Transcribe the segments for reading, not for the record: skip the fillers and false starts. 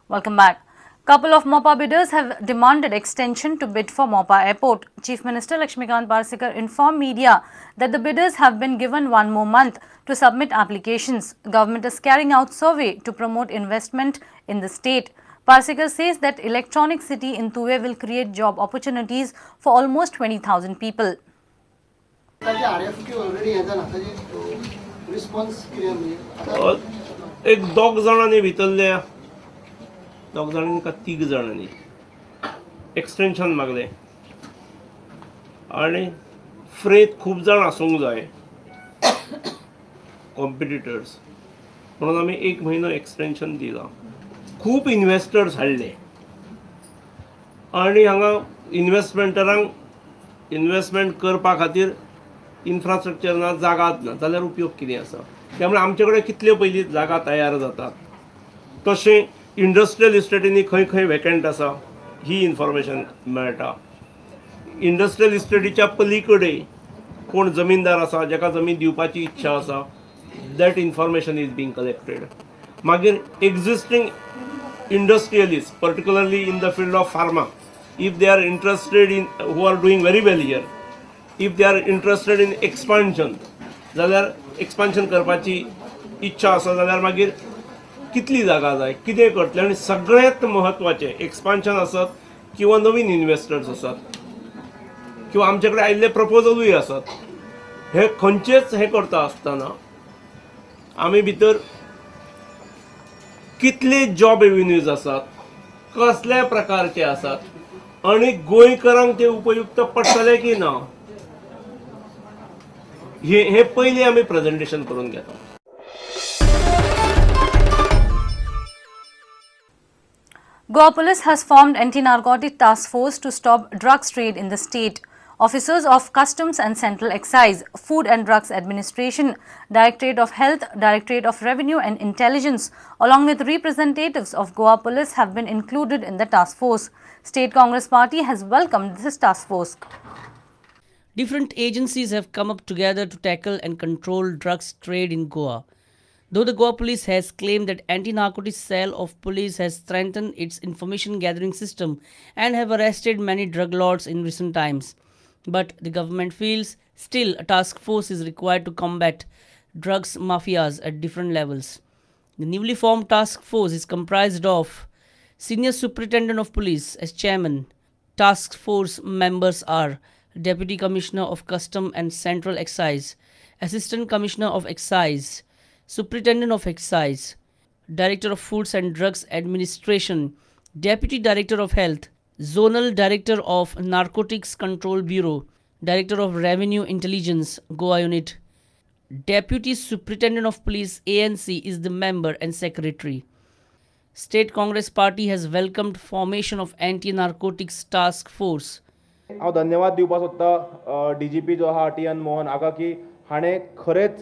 Welcome back. Couple of Mopa bidders have demanded extension to bid for Mopa Airport. Chief Minister Lakshmikant Parsekar informed media that the bidders have been given 1 more month to submit applications. Government is carrying out survey to promote investment in the state. Parsekar says that Electronic City in Tuve will create job opportunities for almost 20,000 people. एक दोग जाणांनी भितरल्या दोग जाणांनी का तीग जाणांनी extension मागलें आनी फ्रेत खूब जाण आसूंक जाय कॉम्पिटिटर्स म्हणून आमी 1 म्हयनो एक्सटेंशन दिलां. खूब इन्वेस्टर्स हाडले आनी हांगा इन्वेस्टमेंटरांक इन्वेस्टमेंट करपा खातीर इन्फ्रास्ट्रक्चर ना, जागात ना जाल्यार उपयोग कितें आसा. त्यामुळे आमचे कडेन कितल्यो पयलीं जागा तयार जातात, तशें इंडस्ट्रियल इस्टेटींनी खंय खंय वेकंट आसा ही इन्फॉर्मेशन मेळटा. इंडस्ट्रियल इस्टेटीच्या पली कडेन कोण जमीनदार आसा जाका जमीन दिवपाची इच्छा आसा, that information is being collected. मागीर existing industrialist particularly in the field of pharma, if they are interested in, who are doing very well here, if they are interested in expansion जाल्यार एक्सपान्शन करपाची इच्छा आसा जाल्यार मागीर कितली जागा जाय, कितें करतले. आनी सगळ्यांत म्हत्वाचें एक्सपान्शन आसत किंवा नवीन इन्वेस्टर्स आसात किंवा आमचे कडेन आयिल्ले प्रपोजलूय आसात, हे खंयचेच हें करता आसतना आमी भितर कितले जॉब एव्हेन्यूज आसात, कसल्या प्रकारचे आसात आनी गोंयकारांक ते उपयुक्त पडटले की ना, हे पयलीं आमी प्रेजेंटेशन करून घेता. Goa Police has formed anti-narcotic task force to stop drugs trade in the state. Officers of Customs and Central Excise, Food and Drugs Administration, Directorate of Health, Directorate of Revenue and Intelligence, along with representatives of Goa Police have been included in the task force. State Congress Party has welcomed this task force. Different agencies have come up together to tackle and control drugs trade in Goa. Though the Goa Police has claimed that anti-narcotics cell of police has strengthened its information gathering system and have arrested many drug lords in recent times. But the government feels still a task force is required to combat drugs mafias at different levels. The newly formed task force is comprised of Senior Superintendent of Police as chairman. Task force members are Deputy Commissioner of Custom and Central Excise, Assistant Commissioner of Excise, Superintendent of Excise, Director of Foods and Drugs Administration, Deputy Director of Health, Zonal Director of Narcotics Control Bureau, Director of Revenue Intelligence, Goa Unit. Deputy Superintendent of Police ANC is the member and secretary. State Congress Party has welcomed formation of Anti-Narcotics Task Force. हांव धन्यवाद दिवपाक सोदता DGP जो आहा T N Mohan हाका की हाणें खरेंच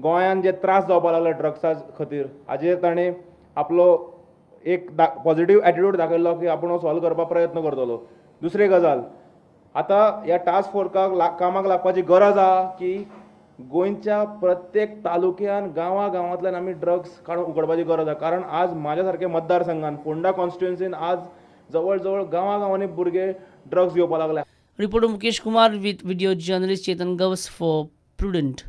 गोंयान जे त्रास जावपाक लागले ड्रग्सा खातीर हाजेर ताणें आपलो एक पॉझिटिव्ह एटिट्यूड दाखयल्लो की आपूण हो सॉल्व करपाक प्रयत्न करतलो. दुसरी गजाल, आतां ह्या टास्क फोर्साक कामाक लागपाची गरज आहा की गोंयच्या प्रत्येक तालुक्यान गांवा गांवांतल्यान आमी ड्रग्स काडून उगडपाची गरज आहा. कारण आज म्हाज्या सारके मतदारसंघान फोंडा कॉन्स्टिट्युएन्सीन आज जवळ जवळ गांवा गांवांनी भुरगे ड्रग्स घेवपाक लागले. Reporter Mukesh Kumar with video journalist Chetan Gavas for Prudent.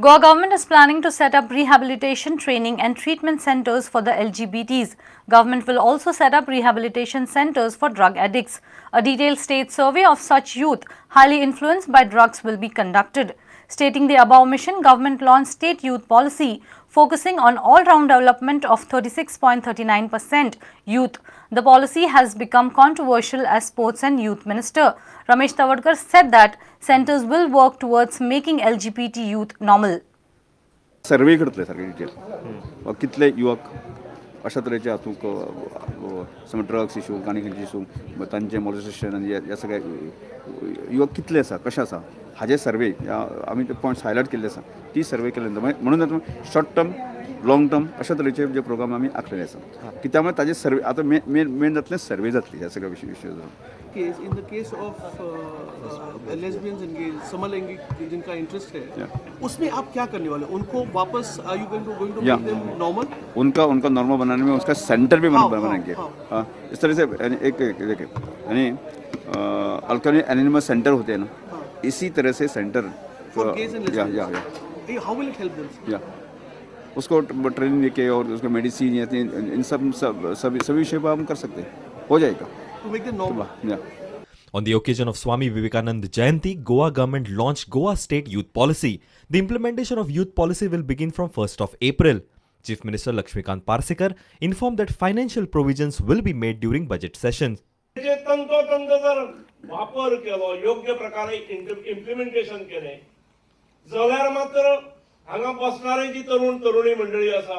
Goa government is planning to set up rehabilitation, training and treatment centers for the LGBTs. Government will also set up rehabilitation centers for drug addicts. A detailed state survey of such youth highly influenced by drugs will be conducted. Stating the above mission, government launched state youth policy focusing on all-round development of 36.39% youth. The policy has become controversial as Sports and Youth Minister Ramesh Tawadkar said that centers will work towards making LGBT youth normal. Survey करतले सारके detail कितले युवक अशा तरेचे हातूंत समज drugs issue आनी खंयचे इशू तांचे मॉलेस्टेशन आनी ह्या सगळे युवक कितले आसा कशें आसा हाजे सर्वे आमी ते पॉयंट्स हायलायट केल्ले आसा. ती सर्वे केले नंतर म्हणून शॉर्ट टर्म लाँग टर्म अशा तरेचे जे प्रोग्राम आमी आखलेले आसा की त्यामुळे ताजे सर्वे आतां मेन मेन मेन जातलें, सर्वे जातली ह्या सगळ्या विशय. Case in the case of lesbians and gays, समलैंगिक जिनका इंटरेस्ट है, उसमें आप क्या करने वाले? उनको वापस are you going to Yeah. Make them normal? उनका उनका नॉर्मल बनाने में उसका सेंटर भी बनाएंगे. हाँ. हाँ, इस तरह से, यानी एक एक देखिए, यानी अल्कोहलिक एनोनिमस सेंटर होते हैं ना, इसी तरह से सेंटर For gays and या lesbians. या. How will it help them? या, उसको ट्रेनिंग देके और उसको मेडिसिन या इन सब सब सभी सभी विषय पर हम कर सकते हैं, हो जाएगा. To make them normal. या. On the occasion of Swami Vivekanand Jayanti, Goa government launched Goa State Youth Policy. The implementation of youth policy will begin from 1st of April. Chief Minister Lakshmikant Parsekar informed that financial provisions will be made during budget sessions. जे तंतोतंत जर वापर केलो, योग्य प्रकारे implementation केलें जाल्यार मात्र हांगा बसणारे जी तरुण तरुणी मंडळी आसा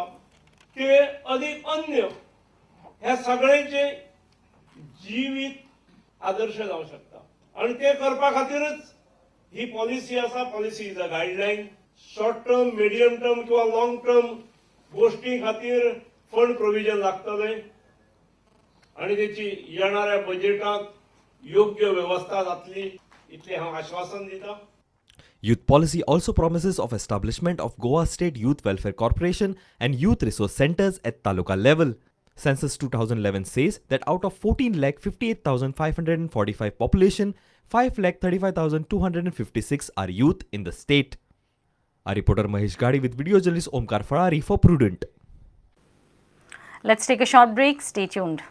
ते अधिक अन्य ह्या सगळ्यांचे जिवीत आदर्श जावं शकता आणि ते करपा खातीरच ही पॉलिसी आसा. Policy is a guideline. Short term, medium term किंवा लॉंग टर्म गोष्टी खातीर फंड प्रोविजन लागतलें आणि त्याची येणाऱ्या बजेटात योग्य व्यवस्था जातली इतलें हांव आश्वासन दिता. Youth policy also promises of establishment of Goa State Youth Welfare Corporation and youth resource centers at taluka level. Census 2011 says that out of 14,58,545 population, 5,35,256 are youth in the state. Our reporter Mahesh Gadi with video journalist Omkar Farari for Prudent. Let's take a short break. Stay tuned.